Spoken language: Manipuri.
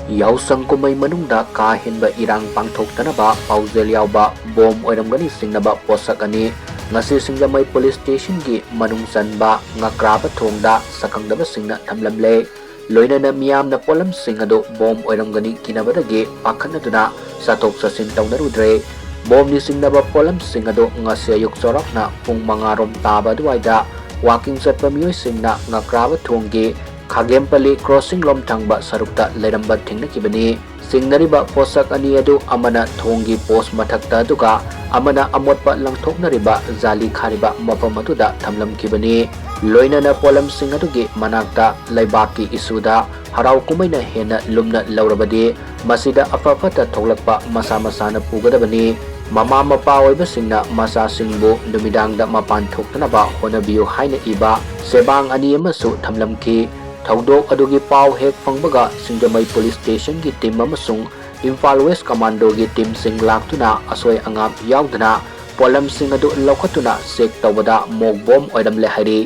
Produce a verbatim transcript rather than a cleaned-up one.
ꯌꯥꯎꯁꯪ ꯀꯨꯝꯍꯩ ꯃꯅꯨꯡꯗ ꯀꯥ ꯍꯦꯟꯕ ꯏꯔꯥꯡ ꯄꯥꯡꯊꯣꯛꯇꯅꯕ ꯄꯥꯎꯖꯦꯜ ꯌꯥꯎꯕ ꯕꯣꯝ ꯑꯣꯏꯔꯝꯒꯅꯤ ꯆꯤꯡꯅꯕ ꯄꯣꯠꯁꯛ ꯑꯅꯤ ꯉꯁꯤ ꯁꯤꯡꯖꯃꯩ ꯄꯨꯂꯤꯁ ꯁ꯭ꯇꯦꯁꯟꯒꯤ ꯃꯅꯨꯡ ꯆꯟꯕ ꯉꯀ꯭ꯔꯥꯕ ꯊꯣꯡꯗ ꯁꯛꯈꯪꯗꯕꯁꯤꯡꯅ ꯊꯝꯂꯝꯂꯦ꯫ ꯂꯣꯏꯅꯅ ꯃꯤꯌꯥꯝꯅ ꯄꯣꯠꯂꯝꯁꯤꯡ ꯑꯗꯨ ꯕꯣꯝ ꯑꯣꯏꯔꯝꯒꯅꯤ ꯀꯤꯅꯕꯗꯒꯤ ꯄꯥꯈꯠꯅꯗꯨꯅ ꯆꯠꯊꯣꯛ ꯆꯠꯁꯤꯟ ꯇꯧꯅꯔꯨꯗ꯭ꯔꯦ꯫ ꯕꯣꯝꯅ ꯆꯤꯡꯅꯕ ꯄꯣꯠꯂꯝꯁꯤꯡ ꯑꯗꯨ ꯉꯁꯤ ꯑꯌꯨꯛ ꯆꯥꯎꯔꯥꯛꯅ ꯄꯨꯡ ꯃꯉꯥ ꯔꯣꯝ ꯇꯥꯕ ꯑꯗꯨꯋꯥꯏꯗ ꯋꯥꯀꯤꯡ ꯆꯠꯄ ꯃꯤꯑꯣꯏꯁꯤꯡꯅ ꯉꯀ꯭ꯔꯥꯕ ꯊꯣꯡꯒꯤ ꯈꯥꯒꯦꯝꯄꯜꯂꯤ ꯀ꯭ꯔꯣꯁꯤꯡ ꯂꯣꯝ ꯊꯪꯕ ꯁꯔꯨꯛꯇ ꯂꯩꯔꯝꯕ ꯊꯦꯡꯅꯈꯤꯕꯅꯤ꯫ ꯆꯤꯡꯅꯔꯤꯕ ꯄꯣꯠꯁꯛ ꯑꯅꯤ ꯑꯗꯨ ꯑꯃꯅ ꯊꯣꯡꯒꯤ ꯄꯣꯁ ꯃꯊꯛꯇ ꯑꯗꯨꯒ ꯑꯃꯅ ꯑꯃꯣꯠꯄ ꯂꯪꯊꯣꯛꯅꯔꯤꯕ ꯖꯥꯂꯤ ꯈꯥꯔꯤꯕ ꯃꯐꯝ ꯑꯗꯨꯗ ꯊꯝꯂꯝꯈꯤꯕꯅꯤ꯫ ꯂꯣꯏꯅꯅ ꯄꯣꯠꯂꯝꯁꯤꯡ ꯑꯗꯨꯒꯤ ꯃꯅꯥꯛꯇ ꯂꯩꯕꯥꯛꯀꯤ ꯏꯁꯨꯗ ꯍꯔꯥꯎ ꯀꯨꯝꯍꯩꯅ ꯍꯦꯟꯅ ꯂꯨꯝꯅ ꯂꯧꯔꯕꯗꯤ ꯃꯁꯤꯗ ꯑꯐ ꯐꯠꯇ ꯊꯣꯛꯂꯛꯄ ꯃꯁꯥ ꯃꯁꯥꯅ ꯄꯨꯒꯗꯕꯅꯤ꯫ ꯃꯃꯥ ꯃꯄꯥ ꯑꯣꯏꯕꯁꯤꯡꯅ ꯃꯆꯥꯁꯤꯡꯕꯨ ꯅꯨꯃꯤꯗꯥꯡꯗ ꯃꯄꯥꯟ ꯊꯣꯛꯇꯅꯕ ꯍꯣꯠꯅꯕꯤꯌꯨ ꯍꯥꯏꯅ ꯏꯕ ꯆꯦꯕꯥꯡ ꯑꯅꯤ ꯑꯃꯁꯨ ꯊꯝꯂꯝꯈꯤ꯫ ꯊꯧꯗꯣꯛ ꯑꯗꯨꯒꯤ ꯄꯥꯎ ꯍꯦꯛ ꯐꯪꯕꯒ ꯁꯤꯡꯖꯃꯩ ꯄꯨꯂꯤꯁ ꯁ꯭ꯇꯦꯁꯟꯒꯤ ꯇꯤꯝ ꯑꯃꯁꯨꯡ ꯏꯝꯐꯥꯜ ꯋꯦꯁ ꯀꯃꯥꯟꯗꯣꯒꯤ ꯇꯤꯝꯁꯤꯡ ꯂꯥꯛꯇꯨꯅ ꯑꯁꯣꯏ ꯑꯉꯥꯝ ꯌꯥꯎꯗꯅ ꯄꯣꯠꯂꯝꯁꯤꯡ ꯑꯗꯨ ꯂꯧꯈꯠꯇꯨꯅ ꯆꯦꯛ ꯇꯧꯕꯗ ꯃꯣꯛ ꯕꯣꯝ ꯑꯣꯏꯔꯝꯂꯦ ꯍꯥꯏꯔꯤ꯫